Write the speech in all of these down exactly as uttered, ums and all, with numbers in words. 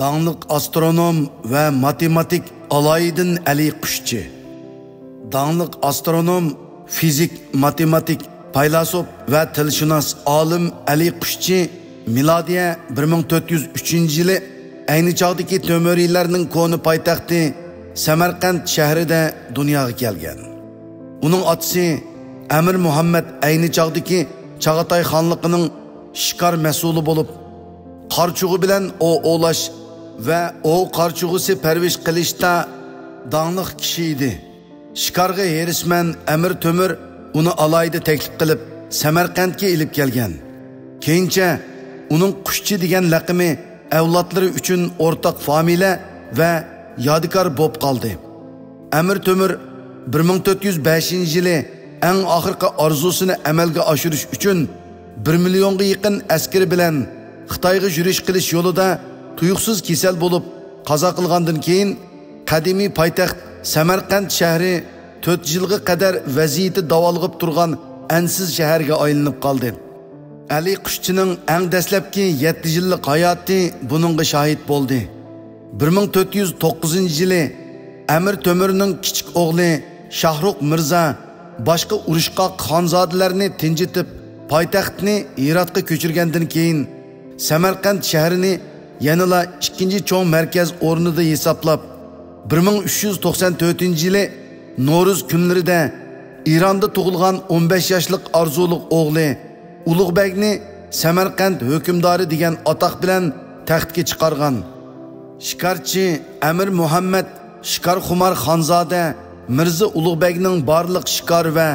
داڭلىق ئاسترونوم ۋە ماتېماتىك ئالايىدىن ئەلى قۇشچى. داڭلىق ئاسترونوم، فىزىك، ماتېماتىك، پەيلاسوپ ۋە تىلشۇناس ئالىم ئەلى قۇشچى مىلادىيە بىر مىڭ تۆت يۈز ئۈچىنچى يىلى ئەينى چاغدىكى تۆمۈرىيلەرنىڭ كونا پايتەختى سەمەرقەنت شەھىرىدە دۇنياغا كەلگەن. ئۇنىڭ ئاتىسى ئەمىر مۇھەممەد ئەينى چاغدىكى چاغاتاي خانلىقىنىڭ شىكار مەسئۇلى بولۇپ، قارچۇغا بىلەن ئوۋ ئوۋلاش ۋە ئوۋ قارچۇغىسى پەرۋىش قىلىشتا داڭلىق كىشى ئىدى. شىكارغا ھېرىسمەن ئەمىر تۆمۈر ئۇنى ئالاھىدە تەكلىپ قىلىپ، سەمەرقەنتكە ئېلىپ كەلگەن. كېيىنچە ئۇنىڭ قۇشچى دېگەن لەقىمى ئەۋلادلىرى ئۈچۈن ئورتاق فامىلە ۋە يادىكار بولۇپ قالدى. ئەمىر تۆمۈر بىر مىڭ تۆت يۈز بەشىنچى يىلى ئەڭ ئاخىرقى ئارزۇسىنى ئەمەلگە ئاشۇرۇش ئۈچۈن بىر مىليونغا يېقىن ئەسكىرى بىلەن خىتايغا يۈرۈش قىلىش يولىدا تۇيۇقسىز كېسەل بولۇپ قازا قىلغاندىن كېيىن، قەدىمىي پايتەخت سەمەرقەنت شەھىرى تۆت يىلغا قەدەر ۋەزىيىتى داۋالغىپ تۇرغان ئەنسىز شەھەرگە ئايلىنىپ قالدى. ئەلى قۇشچىنىڭ ئەڭ دەسلەپكى يەتتە يىللىق ھاياتى بۇنىڭغا شاھىت بولدى. بىر مىڭ تۆت يۈز توققۇزىنچى يىلى ئەمىر تۆمۈرنىڭ كىچىك ئوغلى شاھرۇخ مىرزا باشقا ئۇرۇشقاق خانزادىلەرنى تىنجىتىپ، پايتەختنى ھىراتقا كۆچۈرگەندىن كېيىن، سەمەرقەنت شەھىرىنى يەنىلا ئىككىنچى چوڭ مەركەز ئورنىدا ھېسابلاپ، بىر مىڭ ئۈچ يۈز توقسان تۆتىنچى يىلى نورۇز كۈنلىرىدە ئىراندا تۇغۇلغان ئون بەش ياشلىق ئارزۇلۇق ئوغلى ئۇلۇغبەگنى سەمەرقەنت ھۆكۈمدارى دېگەن ئاتاق بىلەن تەختكە چىقارغان. شىكارچى ئەمىر مۇھەممەد شىكارخۇمار خانزادە مىرزا ئۇلۇغبەگنىڭ بارلىق شىكار ۋە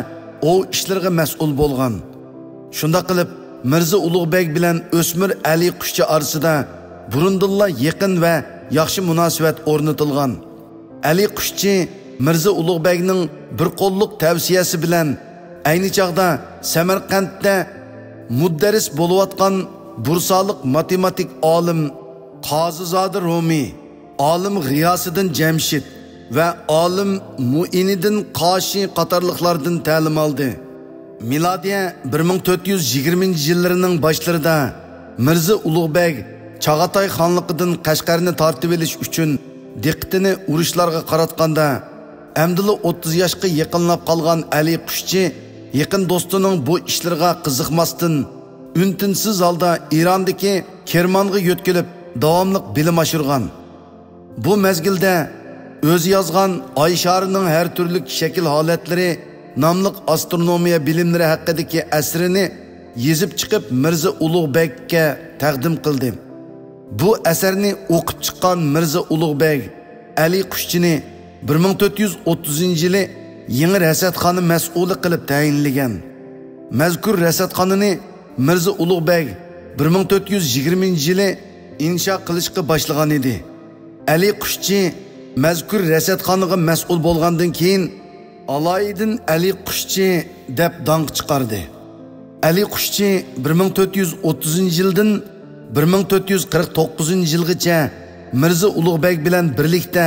ئوۋ ئىشلىرىغا مەسئۇل بولغان. شۇنداق قىلىپ، مىرزا ئۇلۇغبەگ بىلەن ئۆسمۈر ئەلى قۇشچى ئارىسىدا بۇرۇندىنلا يېقىن ۋە ياخشى مۇناسىۋەت ئورنىتىلغان. ئەلى قۇشچى مىرزا ئۇلۇغبەگنىڭ بىر قوللۇق تەۋسىيەسى بىلەن ئەينى چاغدا سەمەرقەنتتە مۇدەررىس بولۇۋاتقان بۇرسالىق ماتېماتىك ئالىم قازىزادە رۇمى، ئالىم غىياسىدىن جەمشىد ۋە ئالىم مۇئىنىدىن قاشى قاتارلىقلاردىن تەلىم ئالدى. مىلادىيە بىر مىڭ تۆت يۈز يىگىرمىنچى يىللىرىنىڭ باشلىرىدا مىرزا ئۇلۇغبەگ چاغاتاي خانلىقىدىن قەشقەرنى تارتىۋېلىش ئۈچۈن دىققىتىنى ئۇرۇشلارغا قاراتقاندا، ئەمدىلا ئوتتۇز ياشقا يېقىنلاپ قالغان ئەلى قۇشچى يېقىن دوستىنىڭ بۇ ئىشلىرىغا قىزىقماستىن، ئۈن-تىنسىز ھالدا ئىراندىكى كىرمانغا يۆتكىلىپ، داۋاملىق بىلىم ئاشۇرغان. بۇ مەزگىلدە ئۆزى يازغان ئاي شارىنىڭ ھەر تۈرلۈك شەكىل ھالەتلىرى ناملىق ئاسترونومىيە بىلىملىرى ھەققىدىكى ئەسىرىنى يېزىپ چىقىپ، مىرزا ئۇلۇغ بەگكە تەقدىم قىلدى. بۇ ئەسەرنى ئوقۇپ چىققان مىرزا ئۇلۇغ بەگ ئەلى قۇشچىنى بىر مىڭ تۆت يۈز ئوتتۇزىنچى يىلى يېڭى رەسەتخانا مەسئۇلى قىلىپ تەيىنلىگەن. مەزكۇر رەسەتخانىنى مىرزا ئۇلۇغ بەگ بىر مىڭ تۆت يۈز يىگىرمىنچى يىلى ئىنشا قىلىشقا باشلىغان ئىدى. ئەلى قۇشچى مەزكۇر رەسەتخانىغا مەسئۇل بولغاندىن كېيىن، ئالايىدىن ئەلى قۇشچى دەپ داڭقى چىقاردى. ئەلى قۇشچى بىر مىڭ تۆت يۈز ئوتتۇزىنچى يىلدىن بىر مىڭ تۆت يۈز قىرىق توققۇزىنچى يىلغىچە مىرزا ئۇلۇغ بەگ بىلەن بىرلىكتە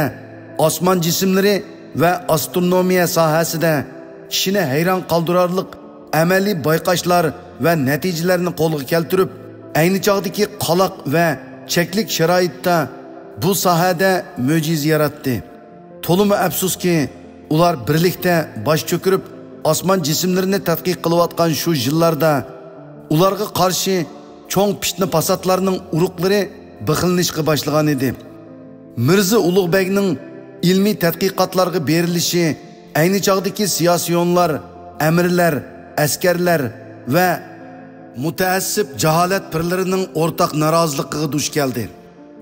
ئاسمان جىسىملىرى ۋە ئاسترونومىيە ساھەسىدە كىشىنى ھەيران قالدۇرارلىق ئەمەلىي بايقاشلار ۋە نەتىجىلەرنى قولغا كەلتۈرۈپ، ئەينى چاغدىكى قالاق ۋە چەكلىك شارائىتتا بۇ ساھەدە مۆجىزە ياراتتى. تولىمۇ ئەپسۇسكى، ئۇلار بىرلىكتە باش چۆكۈرۈپ، ئاسمان جىسىملىرىنى تەتقىق قىلىۋاتقان شۇ يىللاردا ئۇلارغا قارشى چوڭ پىتنە-پاساتلارنىڭ ئۇرۇقلىرى بىخلىنىشقا باشلىغان ئىدى. مىرزا ئۇلۇغ بەگنىڭ ئىلمىي تەتقىقاتلارغا بېرىلىشى ئەينى چاغدىكى سىياسىيونلار، ئەمىرلەر، ئەسكەرلەر ۋە مۇتەئەسسىپ جاھالەت پىرلىرىنىڭ ئورتاق نارازىلىقىغا دۇچ كەلدى.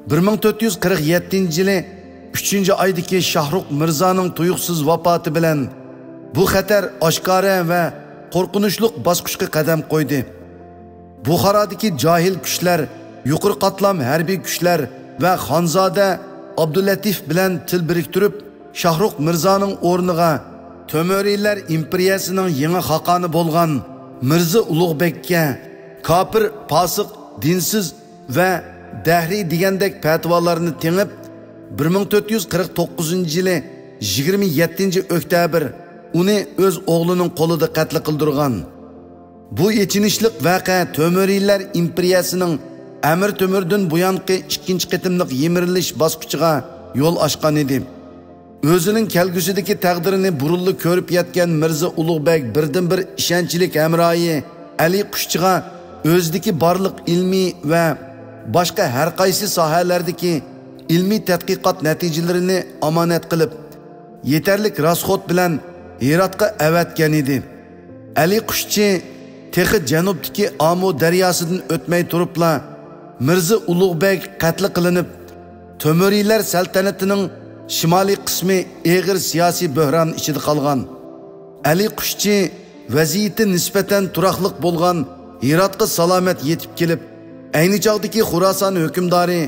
بىر مىڭ تۆت يۈز قىرىق يەتتىنچى يىلى ئۈچىنچى ئايدىكى شاھرۇخ مىرزانىڭ تۇيۇقسىز ۋاپاتى بىلەن بۇ خەتەر ئاشكارا ۋە قورقۇنچلۇق باسقۇچقا قەدەم قويدى. بۇخارادىكى جاھىل كۈچلەر يۇقىرى قاتلام ھەربىي كۈچلەر ۋە خانزادە ئابدۇللەتىف بىلەن تىل بىرىكتۈرۈپ، شاھرۇخ مىرزانىڭ ئورنىغا تۆمۈرىيلەر ئىمپېرىيەسىنىڭ يېڭى خاقانى بولغان مىرزا ئۇلۇغ بەگكە كاپىر، پاسىق، دىنسىز ۋە دەھرىي دېگەندەك پەتىۋالارنى تېڭىپ، بىر مىڭ تۆت يۈز قىرىق توققۇزىنچى يىلى يىگىرمە يەتتىنچى ئۆكتەبىر ئۇنى ئۆز ئوغلىنىڭ قولىدا قەتل قىلدۇرغان. بۇ ئېچىنىشلىق ۋەقە تۆمۈرىيلەر ئىمپېرىيەسىنىڭ ئەمىر تۆمۈردىن بۇيانقى ئىككىنچى قېتىملىق يىمىرىلىش باسقۇچىغا يول ئاچقان ئىدى. ئۆزىنىڭ كەلگۈسىدىكى تەقدىرىنى بۇرۇنلا كۆرۈپ يەتكەن مىرزا ئۇلۇغبەگ بىردىنبىر ئىشەنچلىك ھەمراھى ئەلى قۇشچىغا ئۆزىدىكى بارلىق ئىلمىي ۋە باشقا ھەر قايسى ساھەلەردىكى ئىلمىي تەتقىقات نەتىجىلىرىنى ئامانەت قىلىپ، يېتەرلىك راسخوت بىلەن ھىراتقا ئەۋەتكەن ئىدى. ئەلى قۇشچى تېخى جەنۇبتىكى ئامۇ دەرياسىدىن ئۆتمەي تۇرۇپلا، مىرزا ئۇلۇغبەگ قەتلى قىلىنىپ، تۆمۈرىيلەر سەلتەنىتىنىڭ شىمالىي قىسمى ئېغىر سىياسىي بۆھران ئىچىدە قالغان. ئەلى قۇشچى ۋەزىيىتى نىسبەتەن تۇراقلىق بولغان ھىراتقا سالامەت يېتىپ كېلىپ، ئەينى چاغدىكى خۇراسان ھۆكۈمدارى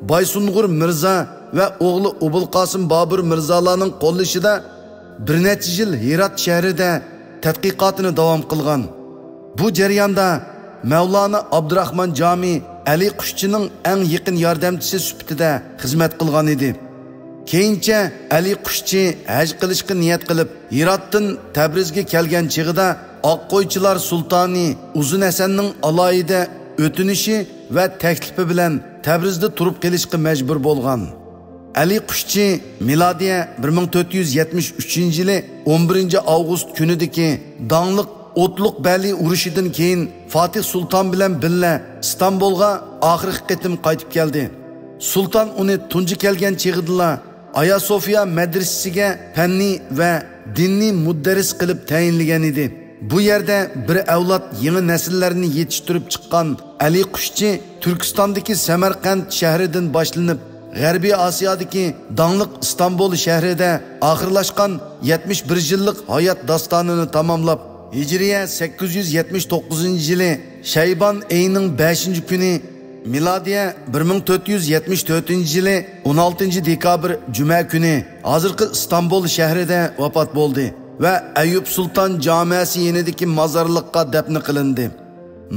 بايسۇنغۇر مىرزا ۋە ئوغلى ئوبۇلقاسىم بابۇر مىرزالارنىڭ قوللىشىدا بىر نەچچە يىل ھىرات شەھىرىدە تەتقىقاتىنى داۋام قىلغان. بۇ جەرياندا مەۋلانا ئابدۇراخمان جامى ئەلى قۇشچىنىڭ ئەڭ يېقىن ياردەمچىسى سۈپىتىدە خىزمەت قىلغان ئىدى. كېيىنچە ئەلى قۇشچى ھەج قىلىشقا نىيەت قىلىپ، ھىراتتىن تەبرىزگە كەلگەن چېغىدا، ئاققويچىلار سۇلتانى ئۇزۇن ھەسەننىڭ ئالاھىدە ئۆتۈنۈشى ۋە تەكلىپى بىلەن تەبرىزدە تۇرۇپ قېلىشقا مەجبۇر بولغان. ئەلى قۇشچى مىلادىيە بىر مىڭ تۆت يۈز يەتمىش ئۈچىنچى يىلى ئون بىرىنچى ئاۋغۇست كۈنىدىكى داڭلىق ئوتلۇق بەلى ئۇرۇشىدىن كېيىن، فاتىھ سۇلتان بىلەن بىللە ئىستانبۇلغا ئاخىرقى قېتىم قايتىپ كەلدى. سۇلتان ئۇنى تۇنجى كەلگەن چېغىدىلا ئايا سوفىيا مەدرىسىسىگە پەننىي ۋە دىنىي مۇدەررىس قىلىپ تەيىنلىگەن ئىدى. بۇ يەردە بىر ئەۋلاد يېڭى نەسىللەرنى يېتىشتۈرۈپ چىققان ئەلى قۇشچى تۈركىستاندىكى سەمەرقەنت شەھىرىدىن باشلىنىپ، غەربىي ئاسىيادىكى داڭلىق ئىستانبۇل شەھىرىدە ئاخىرلاشقان يەتمىش بىر يىللىق ھايات داستانىنى تاماملاپ، ھىجرىيە سەككىز يۈز يەتمىش توققۇزىنچى يىلى شەيبان ئېيىنىڭ بەشىنچى كۈنى، مىلادىيە بىر مىڭ تۆت يۈز يەتمىش تۆتىنچى يىلى ئون ئالتىنچى دېكابىر جۈمە كۈنى ھازىرقى ئىستانبۇل شەھىرىدە ۋاپات بولدى ۋە ئەييۇب سۇلتان جامەسى يېنىدىكى مازارلىققا دەپنە قىلىندى.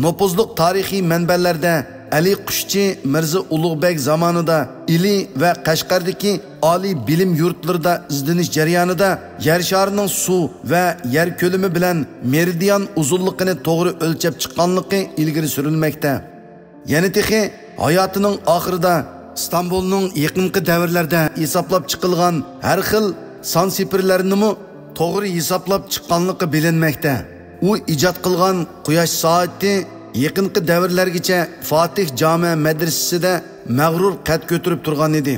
نوپۇزلۇق تارىخىي مەنبەلەردە ئەلى قۇشچى مىرزا ئۇلۇغبەگ زامانىدا ئىلى ۋە قەشقەردىكى ئالىي بىلىم يۇرتلىرىدا ئىزدىنىش جەريانىدا يەر شارىنىڭ سۇ ۋە يەر كۆلىمى بىلەن مېرىدىان ئۇزۇنلۇقىنى توغرا ئۆلچەپ چىققانلىقى ئىلگىرى سۈرۈلمەكتە. يەنە تېخى ھاياتىنىڭ ئاخىرىدا ئىستانبۇلنىڭ يېقىنقى دەۋرلەردە ھېسابلاپ چىقىلغان ھەر خىل سان سىپىرلەرنىمۇ توغرا ھېسابلاپ چىققانلىقى بىلىنمەكتە. ئۇ ئىجاد قىلغان قۇياش سائىتى يېقىنقى دەۋرلەرگىچە فاتىھ جامە مەدرىسىسىدە مەغرۇر قەد كۆتۈرۈپ تۇرغان ئىدى.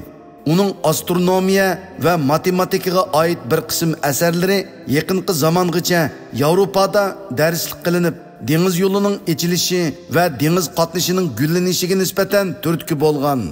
ئۇنىڭ ئاسترونومىيە ۋە ماتېماتىكىغا ئائىت بىر قىسىم ئەسەرلىرى يېقىنقى زامانغىچە ياۋروپادا دەرسلىك قىلىنىپ، دېڭىز يولىنىڭ ئېچىلىشى ۋە دېڭىز قاتنىشىنىڭ گۈللىنىشىگە نىسبەتەن تۈرتكە بولغان.